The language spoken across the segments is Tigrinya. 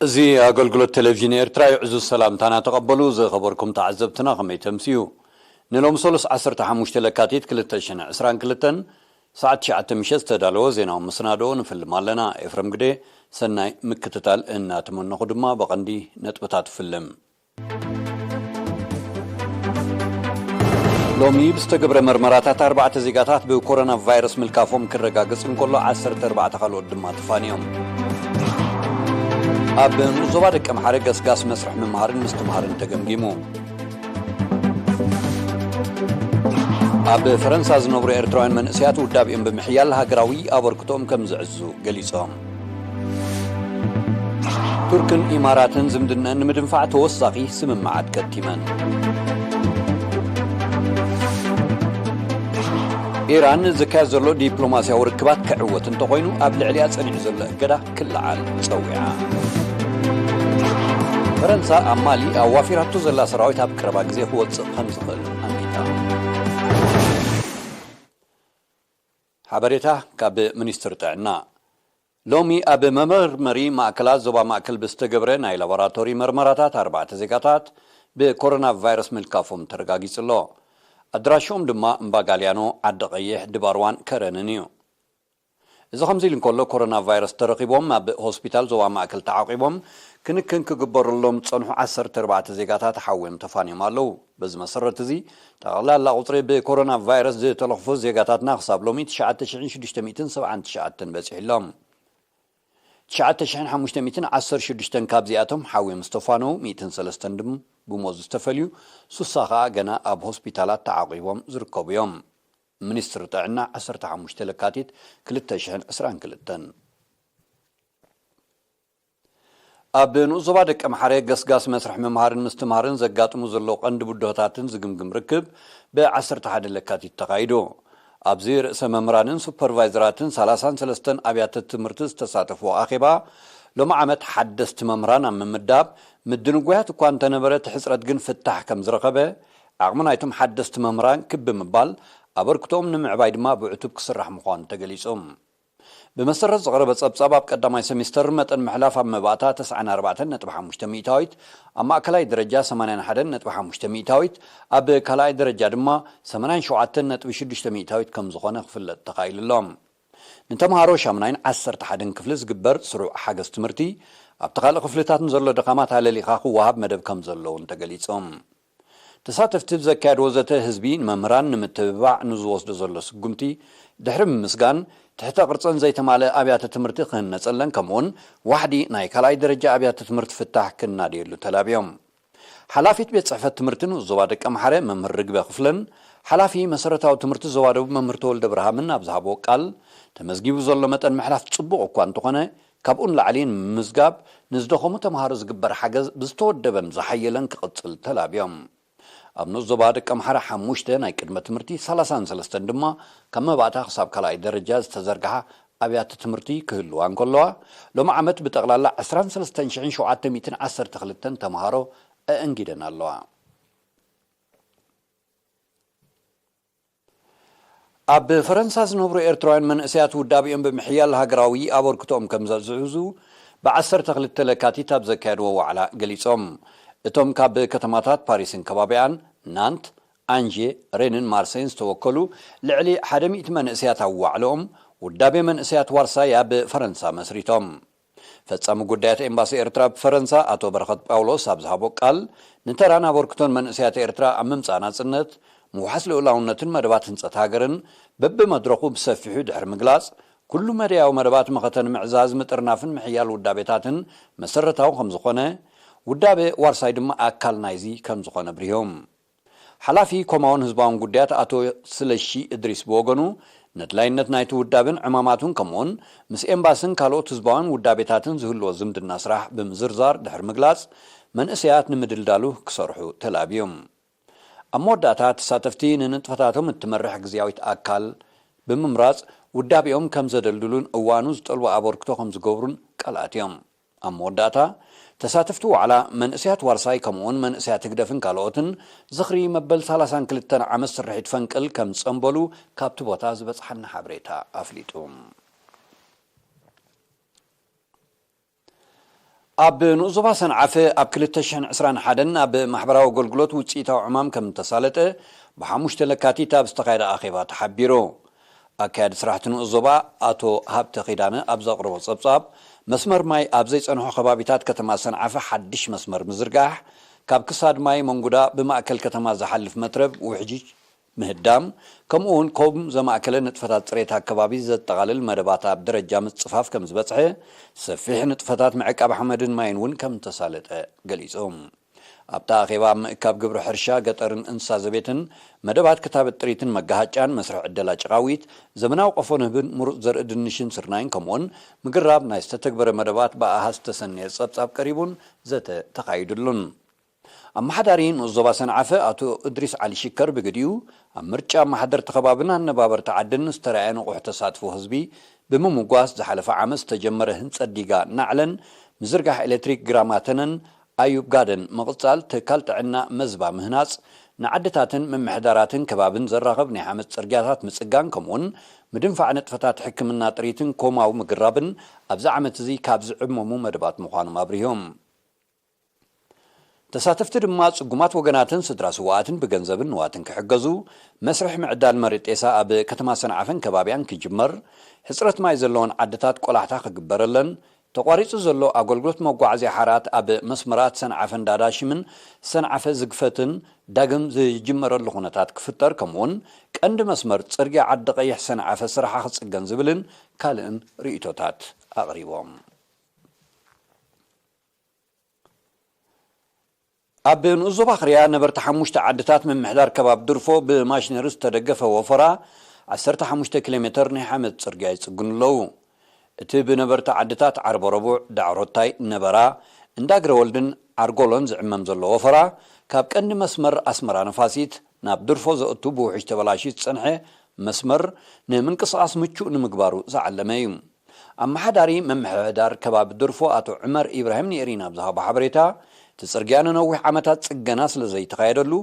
እዚ ኣገልግሎት ቴሌቪዥን ኤርትራ እዩ። ዕዙዝ ሰላምታና ተቐበሉ። ዝኸበርኩም ተዓዘብትና ከመይ ተምስዩ? ንሎሚ ሰሉስ ዓሰርተ ሓሙሽተ ለካቲት ክልተ ሽሕን ዕስራን ክልተን ሰዓት ትሽዓተ ምሸት ዝተዳለወ ዜናዊ መሰናድኦ ንፍልም ኣለና። ኤፍረም ግደ፣ ሰናይ ምክትታል እናተመነኹ ድማ ብቐንዲ ነጥብታት ፍልም። ሎሚ ብዝተገብረ መርመራታት ኣርባዕተ ዜጋታት ብኮሮና ቫይረስ ምልካፎም ክረጋገጽ እንከሎ፣ ዓሰርተ ኣርባዕተ ካልኦት ድማ ተፋንዮም። ኣብ ንኡስ ዞባ ደቀምሓረ ገስጋስ መስርሕ ምምሃርን ምስትምሃርን ተገምጊሙ። ኣብ ፈረንሳ ዝነብሩ ኤርትራውያን መንእሰያት ውዳቤኦም ብምሕያል ሃገራዊ ኣበርክቶኦም ከም ዝዕዝዙ ገሊጾም። ቱርክን ኢማራትን ዝምድነአን ንምድንፋዕ ተወሳኺ ስምምዓት ከቲመን። ኢራን ዝካየድ ዘሎ ዲፕሎማስያዊ ርክባት ክዕወት እንተኾይኑ፣ ኣብ ልዕሊኣ ጸኒዑ ዘሎ እገዳ ክለዓል ጸዊዓ። ፈረንሳ ኣብ ማሊ ኣዋፊራቶ ዘላ ሰራዊት ኣብ ቀረባ ግዜ ክወጽእ ከም ዝኽእል ኣንቢታ። ሓበሬታ ካብ ሚኒስትሪ ጥዕና። ሎሚ ኣብ መመርመሪ ማእከላት ዞባ ማእከል ብዝተገብረ ናይ ላቦራቶሪ መርመራታት ኣርባዕተ ዜጋታት ብኮሮና ቫይረስ ምልካፎም ተረጋጊጹ ኣሎ። ኣድራሽኦም ድማ እምባ ጋልያኖ፣ ዓዲ ቀይሕ፣ ድባርዋን ከረንን እዩ። እዚ ከምዚ ኢሉ እንከሎ፣ ኮሮና ቫይረስ ተረኺቦም ኣብ ሆስፒታል ዞባ ማእከል ተዓቂቦም ክንክን ክግበረሎም ዝጸንሑ ዓሰርተ ኣርባዕተ ዜጋታት ሓዊም ተፋንዮም ኣለዉ። በዚ መሰረት እዚ፣ ጠቕላላ ቁጽሪ ብኮሮና ቫይረስ ዝተለኽፉ ዜጋታትና ክሳብ ሎሚ ትሽዓተ ሽሕን ሽዱሽተ ሚእትን ሰብዓን ትሽዓተን በጺሑ ኣሎ። ትሽዓተ ሽሕን ሓሙሽተ ሚእትን ዓሰርተ ሽዱሽተን ካብዚኣቶም ሓዊም ዝተፋነዉ፣ ሚእትን ሰለስተን ድም ብሞት ዝተፈልዩ፣ ሱሳ ኸኣ ገና ኣብ ሆስፒታላት ተዓቂቦም ዝርከቡ እዮም። ሚኒስትሪ ጥዕና፣ ዓሰርተ ሓሙሽተ ለካቲት ክልተ ሽሕን ዕስራን ክልተን። ኣብ ንኡስ ዞባ ደቀምሓረ ገስጋስ መስርሕ ምምሃርን ምስትምሃርን ዘጋጥሙ ዘለዉ ቀንዲ ብድሆታትን ዝግምግም ርክብ ብ ዓሰርተ ሓደ ለካቲት ተኻይዱ። ኣብዚ ርእሰ መምህራንን ሱፐርቫይዘራትን ሰላሳን ሰለስተን ኣብያተ ትምህርቲ ዝተሳተፍዎ ኣኼባ፣ ሎሚ ዓመት ሓደስቲ መምህራን ኣብ ምምዳብ ምድንጓያት እኳ እንተነበረ፣ እቲ ሕጽረት ግን ፍታሕ ከም ዝረኸበ፣ ዓቕሚ ናይቶም ሓደስቲ መምህራን ክብ ብምባል፣ ኣበርክቶኦም ንምዕባይ ድማ ብዕቱብ ክስራሕ ምዃኑ ተገሊጹ። ብመሰረት ዝቐረበ ጸብጻብ፣ ኣብ ቀዳማይ ሰሚስተር መጠን ምሕላፍ ኣብ መባእታ ተስዓን ኣርባዕተን ነጥቢ ሓሙሽተ ሚእታዊት፣ ኣብ ማእከላይ ደረጃ ሰማንያን ሓደን ነጥቢ ሓሙሽተ ሚእታዊት፣ ኣብ ካልኣይ ደረጃ ድማ ሰማንያን ሸውዓተን ነጥቢ ሽዱሽተ ሚእታዊት ከም ዝኾነ ክፍለጥ ተኻኢሉ ኣሎ። ንተምሃሮ ሻምናይን ዓሰርተ ሓደን ክፍሊ ዝግበር ስሩዕ ሓገዝ ትምህርቲ፣ ኣብቲ ካልእ ክፍልታት ንዘሎ ድኻማት ኣለሊኻ ክወሃብ መደብ ከም ዘሎ እውን ተገሊጹ። ተሳተፍቲ ብዘካየድዎ ዘተ፣ ህዝቢ ንመምህራን ንምትብባዕ ንዝወስዶ ዘሎ ስጉምቲ ድሕሪ ምምስጋን፣ ትሕተ ቅርጸን ዘይተማልአ ኣብያተ ትምህርቲ ክህነጸለን፣ ከምኡውን ዋሕዲ ናይ ካልኣይ ደረጃ ኣብያተ ትምህርቲ ፍታሕ ክናደየሉ ተላብዮም። ሓላፊት ቤት ጽሕፈት ትምህርቲ ንኡስ ዞባ ደቀምሓረ መምህር ርግበ ክፍለን፣ ሓላፊ መሰረታዊ ትምህርቲ ዞባ ደቡብ መምህር ተወልደ ብርሃምን ኣብ ዝሃብዎ ቃል፣ ተመዝጊቡ ዘሎ መጠን ምሕላፍ ጽቡቕ እኳ እንተኾነ፣ ካብኡ ንላዕሊ ንምምዝጋብ ንዝደኸሙ ተምሃሮ ዝግበር ሓገዝ ብዝተወደበን ዝሓየለን ክቕጽል ተላብዮም። ኣብ ንኡስ ዞባ ደቀምሓረ ሓሙሽተ ናይ ቅድመ ትምህርቲ፣ ሰላሳን ሰለስተን ድማ ካብ መባእታ ክሳብ ካልኣይ ደረጃ ዝተዘርግሓ ኣብያተ ትምህርቲ ክህልዋ እንከለዋ፣ ሎሚ ዓመት ብጠቕላላ ዕስራን ሰለስተን ሽሕን ሸውዓተ ሚእትን ዓሰርተ ክልተን ተምሃሮ ኣእንጊደን ኣለዋ። ኣብ ፈረንሳ ዝነብሩ ኤርትራውያን መንእሰያት ውዳቤኦም ብምሕያል ሃገራዊ ኣበርክቶኦም ከም ዘዝዕዙ፣ ብ ዓሰርተ ክልተ ለካቲት ኣብ ዘካየድዎ ዋዕላ ገሊጾም። እቶም ካብ ከተማታት ፓሪስን ከባቢኣን፣ ናንት፣ ኣንዤ፣ ሬንን ማርሴይን ዝተወከሉ ልዕሊ ሓደ ሚእቲ መንእሰያት ኣብ ዋዕለኦም፣ ውዳቤ መንእሰያት ዋርሳይ ኣብ ፈረንሳ መስሪቶም። ፈጻሚ ጉዳያት ኤምባሲ ኤርትራ ኣብ ፈረንሳ ኣቶ በረኸት ጳውሎስ ኣብ ዝሃቦ ቃል፣ ንተራን ኣበርክቶን መንእሰያት ኤርትራ ኣብ ምምጻእ ናጽነት፣ ምውሓስ ልኡላውነትን መደባት ህንጸት ሃገርን በብመድረኹ ብሰፊሑ ድሕሪ ምግላጽ፣ ኩሉ መደያዊ መደባት መኸተ ንምዕዛዝ ምጥርናፍን ምሕያል ውዳቤታትን መሰረታዊ ከም ዝኾነ፣ ውዳቤ ዋርሳይ ድማ ኣካል ናይዚ ከም ዝኾነ ኣብሪሆም። ሓላፊ ኮማውን ህዝባውን ጉዳያት ኣቶ ስለሺ እድሪስ ብወገኑ፣ ነድላይነት ናይቲ ውዳብን ዕማማቱን ከምኡውን ምስ ኤምባስን ካልኦት ህዝባውያን ውዳቤታትን ዝህልዎ ዝምድና ስራሕ ብምዝርዛር ድሕሪ ምግላጽ፣ መንእሰያት ንምድልዳሉ ክሰርሑ ተላብዮም። ኣብ መወዳእታ፣ ተሳተፍቲ ንንጥፈታቶም እትመርሕ ግዝያዊት ኣካል ብምምራጽ፣ ውዳቤኦም ከም ዘደልድሉን እዋኑ ዝጠልቦ ኣበርክቶ ከም ዝገብሩን ቃል ኣትዮም። ኣብ መወዳእታ፣ ተሳተፍቲ ዋዕላ መንእሰያት ዋርሳይ ከምኡውን መንእሰያት ህግደፍን ካልኦትን ዝኽሪ መበል ሰላሳን ክልተን ዓመት ስርሒት ፈንቅል ከም ዝጸንበሉ ካብቲ ቦታ ዝበጽሓና ሓበሬታ ኣፍሊጡ። ኣብ ንኡስ ዞባ ሰንዓፈ ኣብ ክልተ ሽሕን ዕስራን ሓደን ኣብ ማሕበራዊ ኣገልግሎት ውፅኢታዊ ዕማም ከም እተሳለጠ ብሓሙሽተ ለካቲት ኣብ ዝተኻየደ ኣኼባ ተሓቢሩ። ኣካያዲ ስራሕቲ ንኡስ ዞባ ኣቶ ሃብተ ኪዳነ ኣብ ዘቕረቦ ጸብጻብ፣ መስመር ማይ ኣብ ዘይጸንሖ ከባቢታት ከተማ ሰንዓፈ ሓድሽ መስመር ምዝርጋሕ፣ ካብ ክሳድ ማይ መንጉዳ ብማእከል ከተማ ዝሓልፍ መትረብ ውሕጅ ምህዳም፣ ከምኡ እውን ኮም ዘማእከለ ንጥፈታት ጽሬት ኣከባቢ ዘጠቓልል መደባት ኣብ ደረጃ ምጽፋፍ ከም ዝበጽሐ፣ ሰፊሕ ንጥፈታት ምዕቃብ ሓመድን ማይን እውን ከም እተሳለጠ ገሊጹ። ኣብቲ ኣኼባ ኣብ ምእካብ ግብሪ ሕርሻ፣ ገጠርን እንስሳ ዘቤትን፣ መደባት ክታበት ጥሪትን መጋሃጫን፣ መስርሕ ዕደላ ጭቓዊት፣ ዘመናዊ ቀፎ ንህብን ምሩፅ ዘርኢ ድንሽን ስርናይን ከምኡውን ምግራብ ናይ ዝተተግበረ መደባት ብኣሃዝ ዝተሰነየ ጸብጻብ ቀሪቡን ዘተ ተኻይዱሉን። ኣመሓዳሪ ንኡስ ዞባ ሰንዓፈ ኣቶ እድሪስ ዓሊ ሽከር ብግዲኡ፣ ኣብ ምርጫ ኣመሓደርቲ ከባብን ኣነባበርቲ ዓድን ዝተራእየ ንቑሕ ተሳትፎ ህዝቢ ብምምጓስ፣ ዝሓለፈ ዓመት ዝተጀመረ ህንጸት ዲጋ ናዕለን ምዝርጋሕ ኤሌክትሪክ ግራማተነን ኣዩብ ጋደን ምቕጻል፣ ትካል ጥዕና መዝባ ምህናጽ፣ ንዓድታትን ምምሕዳራትን ከባብን ዘራኽብ ናይ ሓመድ ጽርግያታት ምጽጋን፣ ከምኡውን ምድንፋዕ ንጥፈታት ሕክምና ጥሪትን ኮማዊ ምግራብን ኣብዚ ዓመት እዚ ካብ ዝዕመሙ መደባት ምዃኖም ኣብሪሆም። ተሳተፍቲ ድማ ጽጉማት ወገናትን ስድራ ስውኣትን ብገንዘብን ንዋትን ክሕገዙ፣ መስርሕ ምዕዳል መሬት ጤሳ ኣብ ከተማ ሰንዓፈን ከባቢያን ክጅመር፣ ሕጽረት ማይ ዘለወን ዓድታት ቆላሕታ ክግበረለን፣ ተቋሪጹ ዘሎ ኣገልግሎት መጓዓዝያ ሓራት ኣብ መስመራት ሰንዓፈን ዳዳሽምን ሰንዓፈ ዝግፈትን ዳግም ዝጅመረሉ ኩነታት ክፍጠር፣ ከምኡውን ቀንዲ መስመር ጽርግያ ዓዲ ቀይሕ ሰንዓፈ ስራሓ ክጽገን ዝብልን ካልእን ርእይቶታት ኣቕሪቦም። ኣብ ንኡስ ዞባ ክርያ ነበርቲ ሓሙሽተ ዓድታት ምምሕዳር ከባቢ ድርፎ ብማሽነሪ ዝተደገፈ ወፈራ ዓሰርተ ሓሙሽተ ኪሎ ሜተር ናይ ሓመድ ጽርግያ ይጽግኑ ኣለዉ። እቲ ብነበርቲ ዓድታት ዓርበ ረቡዕ፣ ዳዕሮታይ፣ ነበራ፣ እንዳግረወልድን ዓርጎሎን ዝዕመም ዘሎ ወፈራ፣ ካብ ቀንዲ መስመር ኣስመራ ነፋሲት ናብ ድርፎ ዘእቱ ብውሕጅ ተበላሽዩ ዝጸንሐ መስመር ንምንቅስቓስ ምቹእ ንምግባሩ ዝዓለመ እዩ። ኣመሓዳሪ ምምሕዳር ከባቢ ድርፎ ኣቶ ዑመር ኢብራሂም ንኤሪና ኣብ ዝሃቦ ሓበሬታ፣ እቲ ጽርግያ ንነዊሕ ዓመታት ጽገና ስለ ዘይተኻየደሉ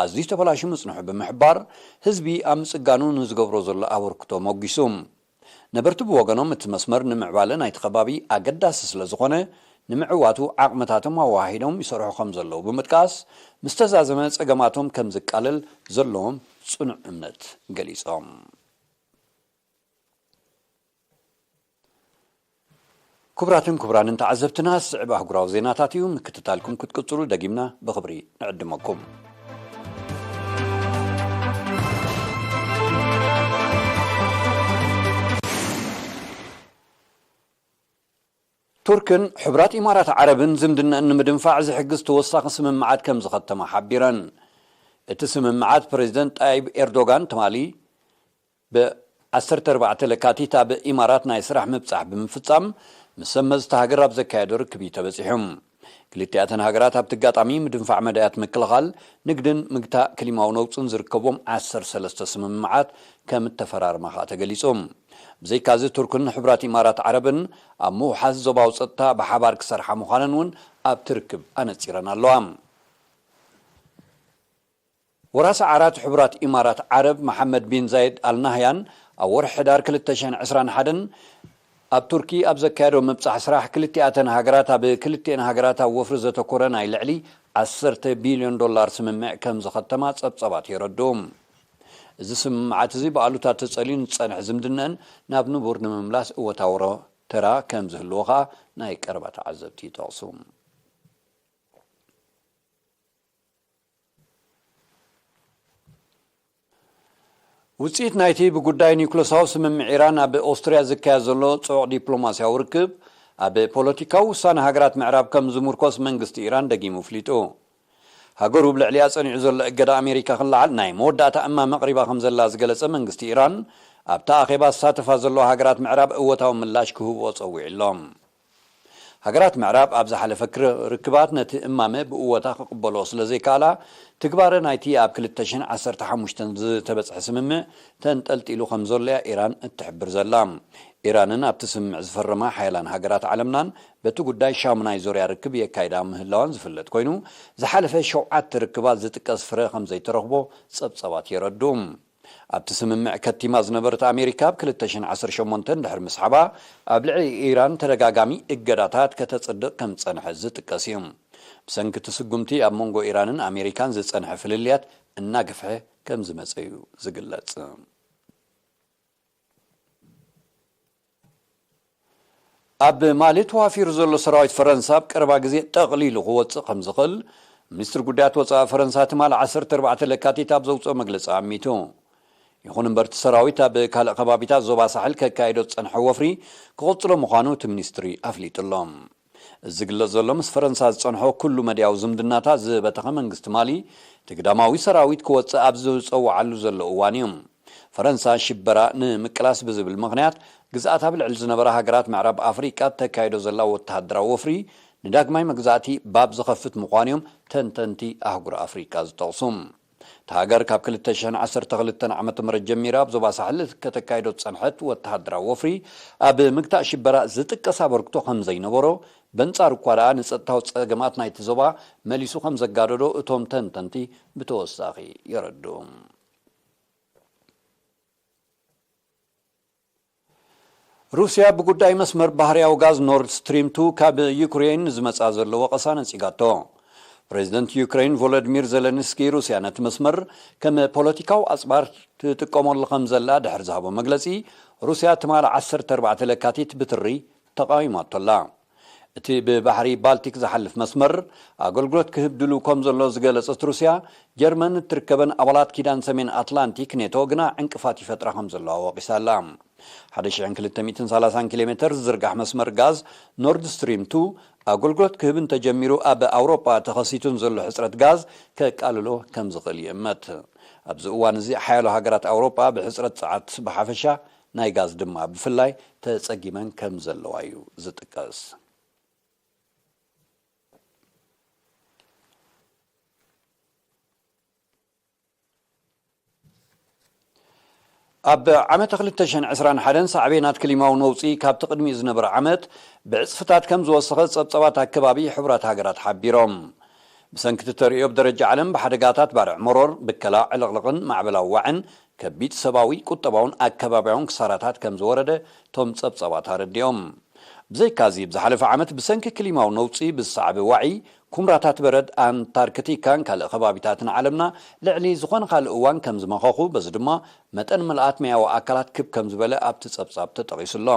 ኣዝዩ ተበላሹ ምጽንሑ ብምሕባር፣ ህዝቢ ኣብ ምጽጋኑ ንዝገብሮ ዘሎ ኣበርክቶ ሞጒሱ። ነበርቲ ብወገኖም፣ እቲ መስመር ንምዕባለ ናይቲ ከባቢ ኣገዳሲ ስለ ዝኾነ፣ ንምዕዋቱ ዓቕምታቶም ኣወሃሂዶም ይሰርሑ ከም ዘለዉ ብምጥቃስ፣ ምስ ተዛዘመ ጸገማቶም ከም ዝቃለል ዘለዎም ጽኑዕ እምነት ገሊጾም። ክቡራትን ክቡራንን ተዓዘብትና፣ ዝስዕብ ኣህጉራዊ ዜናታት እዩ። ምክትታልኩም ክትቅጽሉ ደጊምና ብኽብሪ ንዕድመኩም። ቱርክን ሕቡራት ኢማራት ዓረብን ዝምድናኣን ንምድንፋዕ ዝሕግዝ ተወሳኺ ስምምዓት ከም ዝኸተማ ሓቢረን። እቲ ስምምዓት ፕሬዚደንት ጣይብ ኤርዶጋን ትማሊ ብ14 ለካቲት ኣብ ኢማራት ናይ ስራሕ ምብጻሕ ብምፍጻም ምስ ሰብ መዚ እታ ሃገር ኣብ ዘካየዶ ርክብ እዩ ተበጺሑ። ክልቲኣተን ሃገራት ኣብቲ ኣጋጣሚ ምድንፋዕ መዳያት ምክልኻል፣ ንግድን ምግታእ ክሊማዊ ነውጽን ዝርከቦም ዓሰርተ ሰለስተ ስምምዓት ከም እተፈራርማ ከኣ ተገሊጹ። ብዘይካዚ ቱርክን ሕቡራት ኢማራት ዓረብን ኣብ ምውሓስ ዞባዊ ጸጥታ ብሓባር ክሰርሓ ምዃነን እውን ኣብቲ ርክብ ኣነጺረን ኣለዋ። ወራሲ ዓራት ሕቡራት ኢማራት ዓረብ መሓመድ ቢን ዛይድ ኣልናህያን ኣብ ወርሒ ሕዳር ክልተ ሽሕን ዕስራን ሓደን ኣብ ቱርኪ ኣብ ዘካየዶ ምብጻሕ ስራሕ ክልቲኣተን ሃገራት ኣብ ክልቲኤን ሃገራት ኣብ ወፍሪ ዘተኮረ ናይ ልዕሊ ዓሰርተ ቢልዮን ዶላር ስምምዕ ከም ዝኸተማ ጸብጻባት የረድኡ። እዚ ስምምዓት እዚ ብኣሉታ ተጸልዩ ንጸንሕ ዝምድነን ናብ ንቡር ንምምላስ እወታዊ ተራ ከም ዝህልዎ ከኣ ናይ ቀረባ ተዓዘብቲ ይጠቕሱ። ውጽኢት ናይቲ ብጉዳይ ኒውክለሳዊ ስምምዕ ኢራን ኣብ ኦስትርያ ዝካየድ ዘሎ ጽዑቕ ዲፕሎማስያዊ ርክብ፣ ኣብ ፖለቲካዊ ውሳነ ሃገራት ምዕራብ ከም ዝምርኮስ መንግስቲ ኢራን ደጊሙ ኣፍሊጡ። ሃገሩ ብልዕሊኣ ጸኒዑ ዘሎ እገዳ ኣሜሪካ ክለዓል ናይ መወዳእታ እማመ ኣቕሪባ ከም ዘላ ዝገለጸ መንግስቲ ኢራን፣ ኣብታ ኣኼባ ዝሳተፋ ዘለዋ ሃገራት ምዕራብ እወታዊ ምላሽ ክህብኦ ጸዊዑ ኣሎ። ሃገራት ምዕራብ ኣብ ዝሓለፈ ክር-፣ ርክባት ነቲ እማመ ብእወታ ክቕበልኦ ስለ ዘይከኣላ፣ ትግባረ ናይቲ ኣብ ክልተ ሽሕን ዓሰርተ ሓሙሽተን ዝተበጽሐ ስምምዕ ተንጠልጢሉ ከም ዘሎ እያ ኢራን እትሕብር ዘላ። ኢራንን ኣብቲ ስምምዕ ዝፈረማ ሓያላን ሃገራት ዓለምናን በቲ ጉዳይ ሻሙናይ ዙርያ ርክብ የካይዳ ምህላወን ዝፍለጥ ኮይኑ፣ ዝሓለፈ ሸውዓተ ርክባት ዝጥቀስ ፍረ ከም ዘይተረኽቦ ጸብጻባት የረድኡ። ኣብቲ ስምምዕ ከቲማ ዝነበረት ኣሜሪካ፣ ኣብ ክልተ ሽሕን ዓሰርተ ሸሞንተን ድሕሪ ምስሓባ፣ ኣብ ልዕሊ ኢራን ተደጋጋሚ እገዳታት ከተጽድቕ ከም ዝጸንሐት ዝጥቀስ እዩ። ብሰንኪ እቲ ስጉምቲ፣ ኣብ መንጎ ኢራንን ኣሜሪካን ዝጸንሐ ፍልልያት እናገፍሐ ከም ዝመጸ እዩ ዝግለጽ። ኣብ ማሊ ተዋፊሩ ዘሎ ሰራዊት ፈረንሳ ኣብ ቀረባ ግዜ ጠቕሊሉ ክወጽእ ከም ዝኽእል፣ ሚኒስትሪ ጉዳያት ወጻኢ ፈረንሳ ትማሊ ዓሰርተ ኣርባዕተ ለካቲት ኣብ ዘውጽኦ መግለጺ ኣሚቱ። ይኹን እምበር፣ እቲ ሰራዊት ኣብ ካልእ ከባቢታት ዞባ ሳሕል ከካይዶ ዝጸንሐ ወፍሪ ክቕጽሎ ምዃኑ እቲ ሚኒስትሪ ኣፍሊጡ ኣሎ። እዚ ዝግለጽ ዘሎ፣ ምስ ፈረንሳ ዝጸንሖ ኩሉ መድያዊ ዝምድናታት ዝበተኸ መንግስቲ ማሊ፣ እቲ ግዳማዊ ሰራዊት ክወጽእ ኣብ ዝጸውዓሉ ዘሎ እዋን እዩ። ፈረንሳ ሽበራ ንምቅላስ ብዝብል ምኽንያት፣ ግዝኣት ኣብ ልዕሊ ዝነበራ ሃገራት ምዕራብ ኣፍሪቃ እተካይዶ ዘላ ወተሃደራዊ ወፍሪ፣ ንዳግማይ መግዛእቲ ባብ ዝኸፍት ምዃኑ እዮም ተንተንቲ ኣህጉር ኣፍሪቃ ዝጠቕሱ። እታ ሃገር ካብ ክልተ ሽሕን ዓሰርተ ክልተን ዓመተ ምህረት ጀሚራ ኣብ ዞባ ሳሕል ከተካይዶ ዝጸንሐት ወተሃደራዊ ወፍሪ፣ ኣብ ምግታእ ሽበራ ዝጥቀስ ኣበርክቶ ከም ዘይነበሮ፣ በንጻሩ እኳ ደኣ ንጸጥታዊ ጸገማት ናይቲ ዞባ መሊሱ ከም ዘጋደዶ እቶም ተንተንቲ ብተወሳኺ የረድኡ። ሩስያ ብጉዳይ መስመር ባህርያዊ ጋዝ ኖርድ ስትሪም ቱ ካብ ዩክሬን ንዝመጽኣ ዘሎ ወቐሳ ነጺጋቶ። ፕሬዚደንት ዩክሬን ቮሎዲሚር ዜለንስኪ፣ ሩስያ ነቲ መስመር ከም ፖለቲካዊ ኣጽባር ትጥቀመሉ ከም ዘላ ድሕሪ ዝሃቦ መግለጺ፣ ሩስያ ትማሊ ዓሰርተ ኣርባዕተ ለካቲት ብትሪ ተቓዊማቶ ኣላ። እቲ ብባሕሪ ባልቲክ ዝሓልፍ መስመር ኣገልግሎት ክህብ ድሉው ከም ዘሎ ዝገለጸት ሩስያ፣ ጀርመን እትርከበን ኣባላት ኪዳን ሰሜን ኣትላንቲክ ኔቶ ግና ዕንቅፋት ይፈጥራ ከም ዘለዋ ወቒሳ ኣላ። ሓደ ሽሕን ክልተ ሚእትን ሰላሳን ኪሎ ሜተር ዝዝርጋሕ መስመር ጋዝ ኖርድ ስትሪም ቱ ኣገልግሎት ክህብ እንተጀሚሩ፣ ኣብ ኣውሮጳ ተኸሲቱ ንዘሎ ሕጽረት ጋዝ ከቃልሎ ከም ዝኽእል ይእመት። ኣብዚ እዋን እዚ፣ ሓያሎ ሃገራት ኣውሮጳ ብሕጽረት ጸዓት ብሓፈሻ፣ ናይ ጋዝ ድማ ብፍላይ ተጸጊመን ከም ዘለዋ እዩ ዝጥቀስ። ኣብ ዓመተ ክልተ ሽሕን ዕስራን ሓደን፣ ሳዕቤናት ክሊማዊ ነውጺ ካብቲ ቅድሚኡ ዝነበረ ዓመት ብዕጽፍታት ከም ዝወሰኸ ጸብጻባት ኣከባቢ ሕቡራት ሃገራት ሓቢሮም። ብሰንኪ እቲ ተርእዮ፣ ኣብ ደረጃ ዓለም ብሓደጋታት ባርዕ መሮር፣ ብከላ፣ ዕልቕልቕን ማዕበላዊ ዋዕን ከቢድ ሰብኣዊ፣ ቁጠባውን ኣከባብያውን ክሳራታት ከም ዝወረደ እቶም ጸብጻባት ኣረዲኦም። ብዘይካዚ፣ ብዝሓለፈ ዓመት ብሰንኪ ክሊማዊ ነውጺ ብዝሰዓበ ዋዒ፣ ኩምራታት በረድ ኣንታርክቲካን ካልእ ከባቢታትን ዓለምና ልዕሊ ዝኾነ ካልእ እዋን ከም ዝመኸኹ፣ በዚ ድማ መጠን ምልኣት መያዊ ኣካላት ክብ ከም ዝበለ ኣብቲ ጸብጻብ ተጠቒሱ ኣሎ።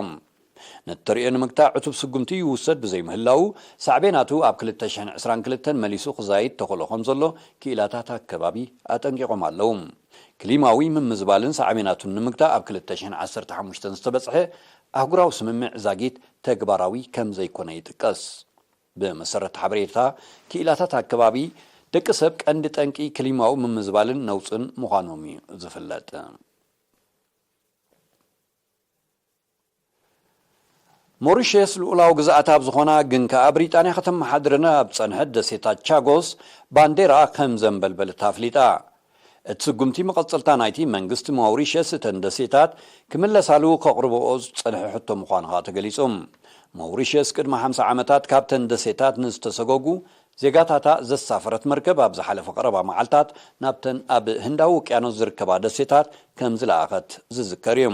ነቲ ተርእዮ ንምግታእ ዕቱብ ስጉምቲ ይውሰድ ብዘይምህላዉ፣ ሳዕቤናቱ ኣብ ክልተ ሽሕን ዕስራን ክልተን መሊሱ ክዛይድ ተኽእሎ ከም ዘሎ ክኢላታት ኣከባቢ ኣጠንቂቖም ኣለዉ። ክሊማዊ ምምዝባልን ሳዕቤናቱን ንምግታእ ኣብ ክልተ ሽሕን ዓሰርተ ሓሙሽተን ዝተበጽሐ ኣህጉራዊ ስምምዕ ዛጊት ተግባራዊ ከም ዘይኮነ ይጥቀስ። ብመሰረት ሓበሬታ ክኢላታት ኣከባቢ፣ ደቂ ሰብ ቀንዲ ጠንቂ ክሊማዊ ምምዝባልን ነውጽን ምዃኖም እዩ ዝፍለጥ። ሞሪሸስ ልኡላዊ ግዝኣት ኣብ ዝኾና፣ ግን ከኣ ብሪጣንያ ከተመሓድረን ኣብ ጸንሐት ደሴታት ቻጎስ ባንዴራ ከም ዘንበልበለት ኣፍሊጣ። እቲ ስጉምቲ መቐጸልታ ናይቲ መንግስቲ ሞሪሸስ እተን ደሴታት ክምለሳሉ ከቕርብኦ ዝጸንሐ ሕቶ ምዃኑ ኸኣ ተገሊጹ። ሞሪሸስ ቅድሚ ሓምሳ ዓመታት ካብተን ደሴታት ንዝተሰጎጉ ዜጋታታ ዘሳፈረት መርከብ ኣብ ዝሓለፈ ቀረባ መዓልታት ናብተን ኣብ ህንዳዊ ውቅያኖስ ዝርከባ ደሴታት ከም ዝለኣኸት ዝዝከር እዩ።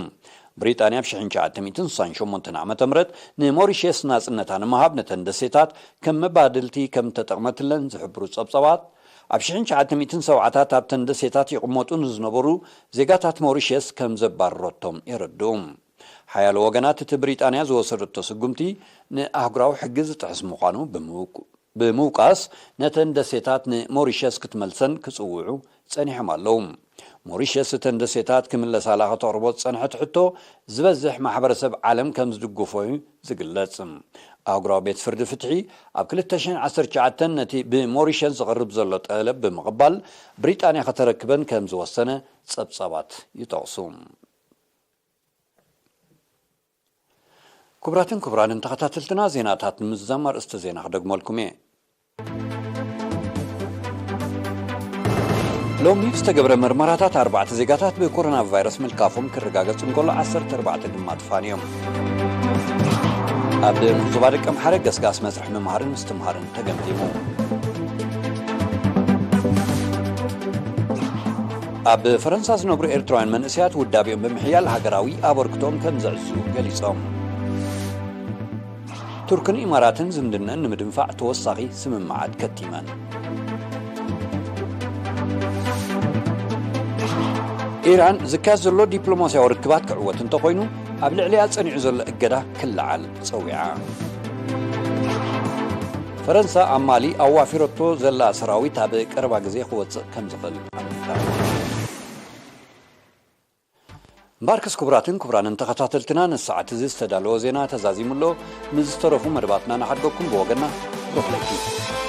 ብሪጣንያ ኣብ ሽሕን ትሽዓተ ሚእትን ስሳን ሸሞንተን ዓመተ ምህረት ንሞሪሸስ ናጽነታ ንምሃብ ነተን ደሴታት ከም መባድልቲ ከም እተጠቕመትለን ዝሕብሩ ጸብጻባት፣ ኣብ ሽሕን ትሽዓተ ሚእትን ሰብዓታት ኣብተን ደሴታት ይቕመጡ ንዝነበሩ ዜጋታት ሞሪሸስ ከም ዘባረረቶም የረድኡ። ሓያሎ ወገናት፣ እቲ ብሪጣንያ ዝወሰደቶ ስጉምቲ ንኣህጉራዊ ሕጊ ዝጥሕስ ምዃኑ ብምውቅ-፣ ብምውቃስ፣ ነተን ደሴታት ንሞሪሸስ ክትመልሰን ክጽውዑ ጸኒሖም ኣለዉ። ሞሪሸስ እተን ደሴታት ክምለሳላ ከተቕርቦ ዝጸንሐት ሕቶ፣ ዝበዝሕ ማሕበረሰብ ዓለም ከም ዝድግፎ እዩ ዝግለጽ። ኣህጉራዊ ቤት ፍርዲ ፍትሒ ኣብ ክልተ ሽሕን ዓሰርተ ትሽዓተን ነቲ ብሞሪሸስ ዝቐርብ ዘሎ ጠለብ ብምቕባል፣ ብሪጣንያ ከተረክበን ከም ዝወሰነ ጸብጻባት ይጠቕሱ። ክቡራትን ክቡራንን ተኸታተልትና፣ ዜናታት ንምዝዛም ኣርእስቲ ዜና ክደግመልኩም እየ። ሎሚ ብዝተገብረ መርመራታት፣ ኣርባዕተ ዜጋታት ብኮሮና ቫይረስ ምልካፎም ክረጋገጽ እንከሎ፣ ዓሰርተ ኣርባዕተ ድማ ጥፋን እዮም። ኣብ ዞባ ደቀምሓረ ገስጋስ መስርሕ ምምሃርን ምስትምሃርን ተገምጊሙ። ኣብ ፈረንሳ ዝነብሩ ኤርትራውያን መንእሰያት ውዳቤኦም ብምሕያል ሃገራዊ ኣበርክቶኦም ከም ዘዕዝዙ ገሊጾም። ቱርክን ኢማራትን ዝምድነን ንምድንፋዕ ተወሳኺ ስምምዓት ከቲመን። ኢራን ዝካየድ ዘሎ ዲፕሎማስያዊ ርክባት ክዕወት እንተኾይኑ፣ ኣብ ልዕሊኣ ጸኒዑ ዘሎ እገዳ ክለዓል ጸዊዓ። ፈረንሳ ኣብ ማሊ ኣዋፊረቶ ዘላ ሰራዊት ኣብ ቀረባ ግዜ ክወጽእ ከም ዝኽእል ኣመልኪታ። እምበኣርከስ ክቡራትን ክቡራንን ተኸታተልትና፣ ንሰዓት እዚ ዝተዳለወ ዜና ተዛዚሙ ኣሎ። ንዝተረፉ መደባትና ንሓድገኩም። ብወገና ሩሕ ለይቲ።